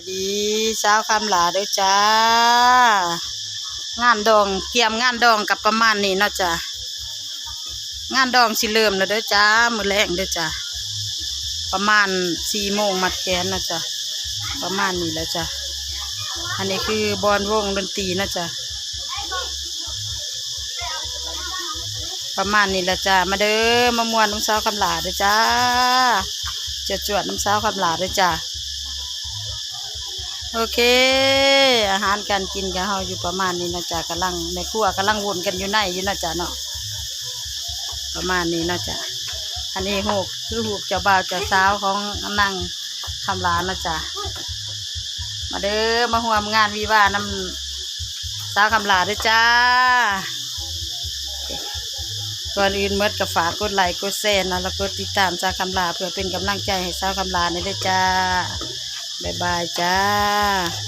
ດີ ສາວຄຳຫຼ້າເດີຈ້າ. ງານດອງ ກຽມງານດອງກໍປະມານນີ້ເນາະຈ້າ. ງານດອງຊິເລີ່ມແລ້ວເດີຈ້າ ມື້ແລງເດີຈ້າ. ປະມານສີ່ໂມງມັດແຂນເນາະຈ້າ. ປະມານນີ້ແຫຼະຈ້າ. ອັນນີ້ຄືບ່ອນວົງດົນຕີເນາະຈ້າ. ປະມານນີ້ແຫຼະຈ້າ. ມາເດີ ມາມ່ວນນຳສາວຄຳຫຼ້າເດີຈ້າ. ຈວດໆ ນຳສາວຄຳຫຼ້າເດີຈ້າ. ໂອເຄ ອາຫານການກິນຂອງເຮົາຢູ່ປະມານນີ້ເນາະຈ້າ. ກຳລັງ ແມ່ຄົວກຳລັງວຸ້ນກັນຢູ່ໃນຢູ່ເນາະຈ້າເນາະ. ປະມານນີ້ເນາະຈ້າ. ອັນນີ້ຮູບ ຄືຮູບເຈົ້າບ່າວເຈົ້າສາວຂອງນາງຄຳຫຼ້າເນາະຈ້າ. ມາເດີ ມາຮ່ວມງານວິວານຳສາວຄຳຫຼ້າເດີຈ້າ. ກ່ອນອື່ນໝົດກໍຝາກກົດໄລກົດແຊເນາະ ແລະ ກົດຕິດຕາມສາວຄຳຫຼ້າ ເພື່ອເປັນກຳລັງໃຈໃຫ້ສາວຄຳຫຼ້າແດ່ເດີຈ້າ. ບາຍບາຍຈ້າ.